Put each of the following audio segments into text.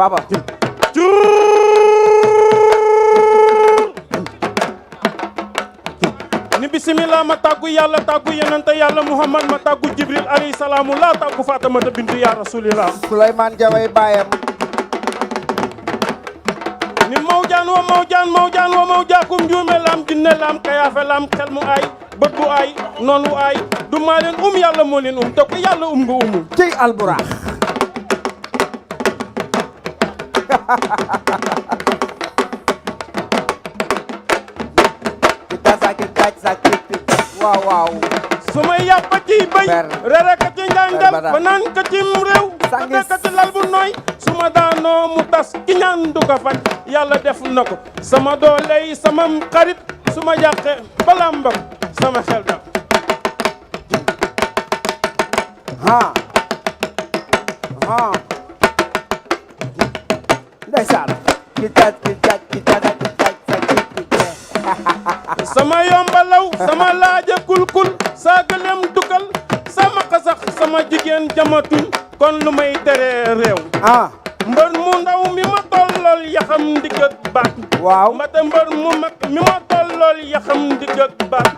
Papa. ni bismillah ma tàggu yàlla tàggu yonente yàlla Muhammad ma tàggu Jibril alayhi salaamu laa tàggu Fatamata bintu ya rasulillah. Souleymane Diaway baayam. ni mawjaan wa mawjaakum njuume lam jinne lam kayaafe lam xel mu aay bët bu aay noonu aay du maa leen yàlla moo leen te ko yàlla nga umul cey Albourakh. waaw waaw. su ma yàpp ci béy rere ka ci njàndal ba naan ka ci réew ba ka ci lal bu nooy su ma daanoo mu tas ki ñaan du ko faj yàlla def na ko sama dooley sama xarit su ma yàqee balaa mbag sama xel dal ndeysaan sama yombalaw sama laaja kulkul saa gëlem dukal sama xasax sama jigéen jamatul kon lu may tere réew mbër mu ndaw mi ma tollool yaxam ndigg ak baat waaw mbate mbër mu mag mi ma tollool yaxam ndigg ak baat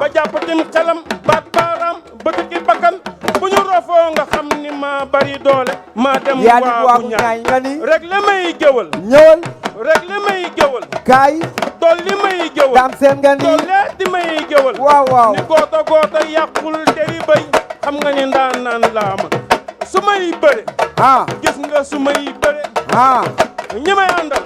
ba jàppatim xelam baat baaraam bëtiki bakkan bu ñu rofoo nga xam ni ma bari doole maa dem waagu ñaay rek la may géwal ñëwal rek li may géwal kaay dool li may géwal daam seen nga ni dool lee di may géwal waaw waaw ni goota yàqul teri bay xam nga ni ndaan naan laa ma su may bëre gis nga su may bëre ñi may àndal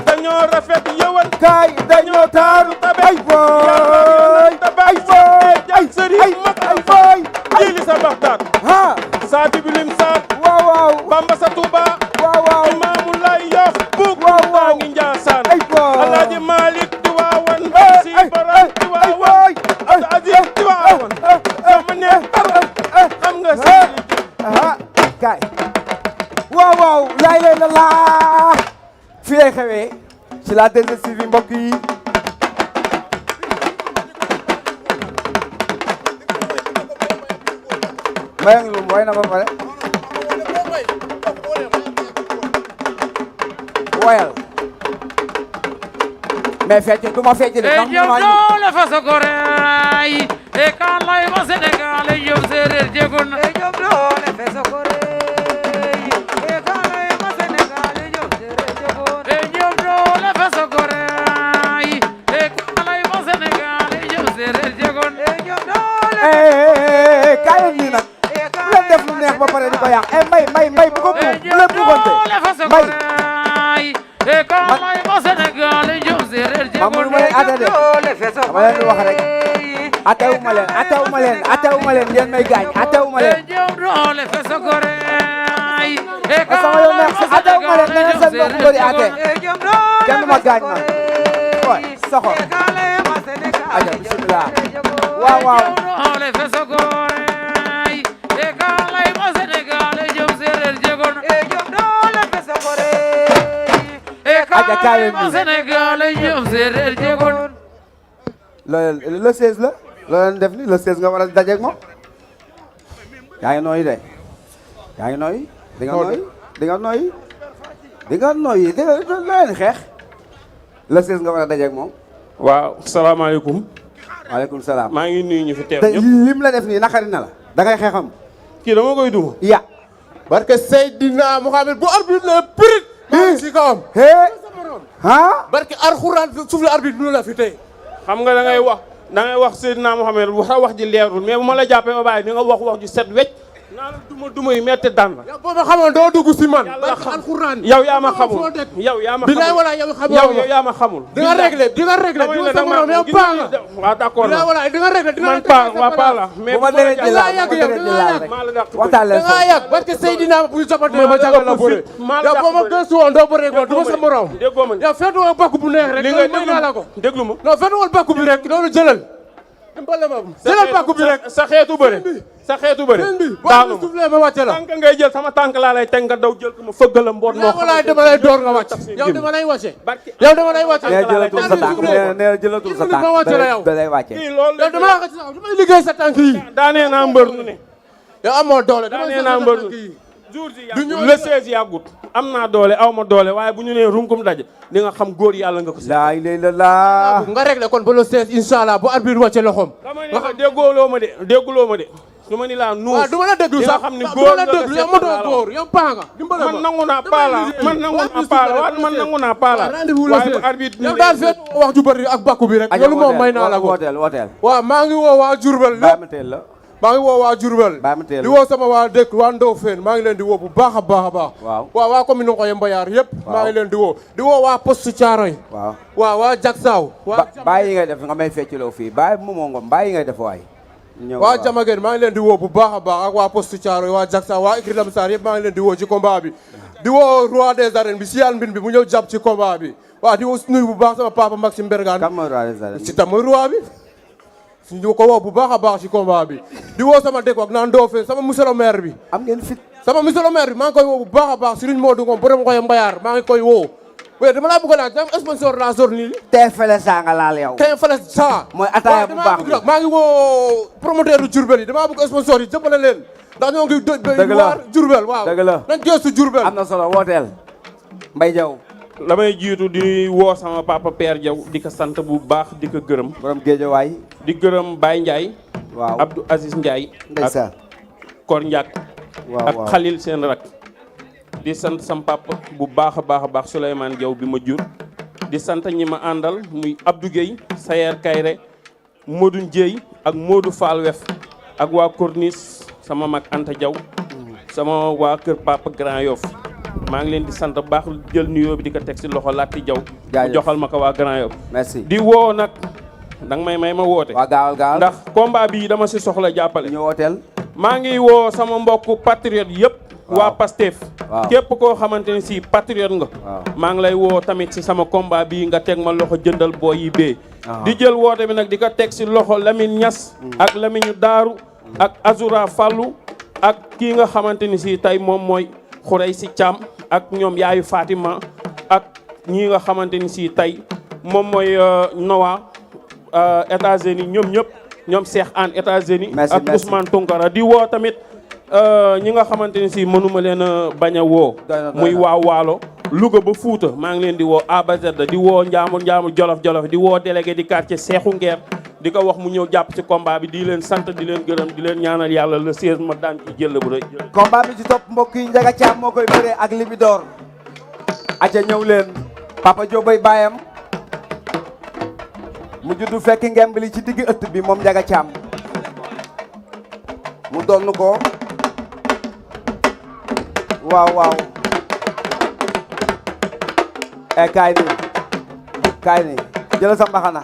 dañoo rafet yëwan kaay dañoo taaru tabe ay boy ay boy ay sëriñ mat ay boy jili sa baxtaat saa bibilim saat waaw waaw bamba sa tuuba waaw waaw imaamu lay yof buuk baa ngi njaasaan ay boy alaaji malik di waawan si baram di waawan abdu aziz di waawan sama ne xam nga si kaay waaw waaw laay lay la laa fi lay xewee ci la TV mbokk yi mayang lu way na ba pare woyal mais fecc du ma fecc de e jom doole faso koray e kan lay ma Sénégal e jom séeréer jegun e jom doole faso koray e kan lay ma Sénégal e jom séeréer jegun e jom doole faso koray e kan lay ma Sénégal e jom séeréer jegun e jom doole kaay nii nag leen def lu neex ba pare di ko yàq mbay bu ko buub bu leen buubante mbay e kan lay ma Sénégal e jom séeréer jegun mamul ma leen atte de dama leen di wax rek atewuma leen ngeen may gaañ atewuma leen jom doole faso koray e kan sama yoon neex atewuma leen ngeen seen mbokk bëri atte kenn ma gaañ ma oy soxo aja bismillah waaw waaw doole faso koray e kan lay ma Sénégal e jom séeréer jegun e jom doole faso koray e kan lay ma Sénégal e jom séeréer jegun le 16 la loo leen def ni le 16 nga war a dajeeg moom yaa ngi nooyi de yaa ngi nooyi di nga nooyi loo leen xeex le 16 nga war a dajeeg moom waaw salaamaaleykum waaleykum salaam maa ngi nuyu ñu fi teew ñëpp lim la def nii naqari na la da ngay xeexam kii dama koy duma ya barke Seydina Mohamed bu arbitre la pirit maa si kawam barke alxuraan suuf la arbitre nu la fi tey xam nga da ngay wax Seydina Mohamed wax ji leerul mais bu ma la jàppee ba bàyyi di nga wax ju set wecc naa la duma yi metti daan la. yow boo ma xamoon doo dugg si man. alxuraan yow yaa ma xamul yow yaa ma xamul bilaay wala yow xamoo yow yaa ma xamul. di nga réglé di nga réglé di nga sama yow paa nga. waaw d'accord bilaay wala di nga réglé di nga man paa waa paa la mais bu ma la jàpp maa la dàq waxtaan leen da ngaa yàgg parce que Seydina bu jàppante ma jàngal la bëre. yow boo ma gëstu woon doo bëre ko du ma sa morom. déggoo ma yow fettu woon bakku bu neex rek. li nga may naa la ko déglu ma. non fettu woon bakku bi rek loolu jëlal. jëlal bakku bi rek sa xeetu bëre. sa xeetu bëre daanu ma wàcce la tànk ngay jël sama tànk laa lay teg nga daw jël ko ma fëgg la mboot moo xam dama lay door nga wàcc yow dama lay wàcce yow dama lay wàcce jëlatul sa tànk nee jëlatul sa tànk ma wàcce la yow da lay wàcce yow dama la damay liggéey sa tànk yi daanee naa mbër nu ne yow amoo doole daanee naa mbër nu jour ji yàggut le 16 yàggut am naa doole aw ma doole waaye bu ñu nee runkum daje di nga xam góor yàlla nga ko si. laa ilaaha illallaah. nga réglé kon ba le 16 incha allah bu arbitre wàcce loxoom. nga xam dégguloo ma de. su ma ni laa nuus. waaw du ma la déglu sax xam ni góor la déglu yow ma doon góor yow paa nga. man nangu naa paala waaye bu arbitre yow daal fekk wax ju bëri ak bakku bi rek. loolu moom may naa la ko wooteel. waaw maa ngi woo waa Diourbel lépp. maa ngi woo waa Diourbel di woo sama waa dëkk waa Ndofène maa ngi leen di woo bu baax a baax a baax. waaw waa commune Ngoye Mbayar yëpp. maa ngi leen di woo waa poste Thiaroye. waaw waa Jaksaaw. bàyyi yi ngay def nga may feccloo fii bàyyi moomoo ngom bàyyi yi ngay def waay. waa Jamaguène maa ngi leen di woo bu baax a baax ak waa poste Thiaroye waa Jaksaaw waa Ikri Lamsar yëpp maa ngi leen di woo ci combat bi. di woo roi des arènes bi Siyaan Mbin bi mu ñëw jàpp ci combat bi waaw di woo nuyu bu baax sama papa Maxime Bergane. kan mooy roi des arènes si tam mooy roi bi. ñu ko woo bu baax a baax ci combat bi di woo sama dëkk ak naan Ndofène sama monsieur le maire bi. am ngeen fit. sama monsieur le maire bi maa ngi koy woo bu baax a baax Serigne Modou Ngom borom Ngoye Mbayar maa ngi koy woo. oui dama laa bëgg a laaj dama sponsor la zone nii. tey fële saa nga laal yow. tey fële saa. mooy ataaya bu baax bi maa ngi woo promoteur du Diourbel yi damaa bëgg sponsor yi jëppale leen ndax ñoo ngi dëgg la Diourbel waaw. dëgg la nañ gëstu Diourbel. am na solo wooteel Mbaye Diaw. damay jiitu di woo sama papa Père Diaw di ko sant bu baax di ko gërëm. borom Géejawaay. di gërëm Baye Ndiaye. waaw Abdou Aziz Ndiaye. ndeysaan ak Kor Ndiak. ak Khalil seen rak. di sant sam papa bu baax a baax Souleymane Diaw bi ma jur. di sant ñi ma àndal muy Abdou Gueye Sayer Kayre Modou Ndieye ak Modou Fall Wef ak waa Corniche sama mag Anta Diaw. sama waa kër papa Grand Yoff maa ngi leen di sant baax jël nuyoo bi di ko teg si loxo Latti Diaw. mu joxal ma ko waa Grand Yoff. merci di woo nag danga may ma woote. waa gaawal ndax combat bi dama si soxla jàppale. ñu wooteel. maa ngi woo sama mbokku patriote yëpp. waa Pastef. képp koo xamante ne si patriote nga. maa ngi lay woo tamit si sama combat bi nga teg ma loxo jëndal booy yi bee. di jël woote bi nag di ko teg si loxo Lamine Niass. ak Lamine Daaru. ak Azoura Fallou. ak kii nga xamante ni si tey moom mooy Xurey si Thiam. ak ñoom yaayu Fatima. ak ñii nga xamante ni si tey moom mooy Noah États-Unis ñoom ñëpp. ñoom Cheikh Anne États-Unis ak Ousmane Tounkara di woo tamit ñi nga xamante ni si mënuma leen a bañ a woo muy waa Waalo Louga ba Fuuta maa ngi leen di woo Abazada di woo Njaamur Jolof di woo délégué di quartier Seexu Ngeer di ko wax mu ñëw jàpp ci combat bi di leen sant di leen gërëm di leen ñaanal yàlla le 16 ma daan ci jël bu rëy. combat bi ci topp mbokk yi Ndiaga Thiam moo koy bëree ak Libidor aca ñëw leen Papa Diop bay baayam mu juddu fekk ngemb li ci digg ëtt bi moom Ndiaga Thiam mu doon ko waaw kaay ni jël sa mbaxana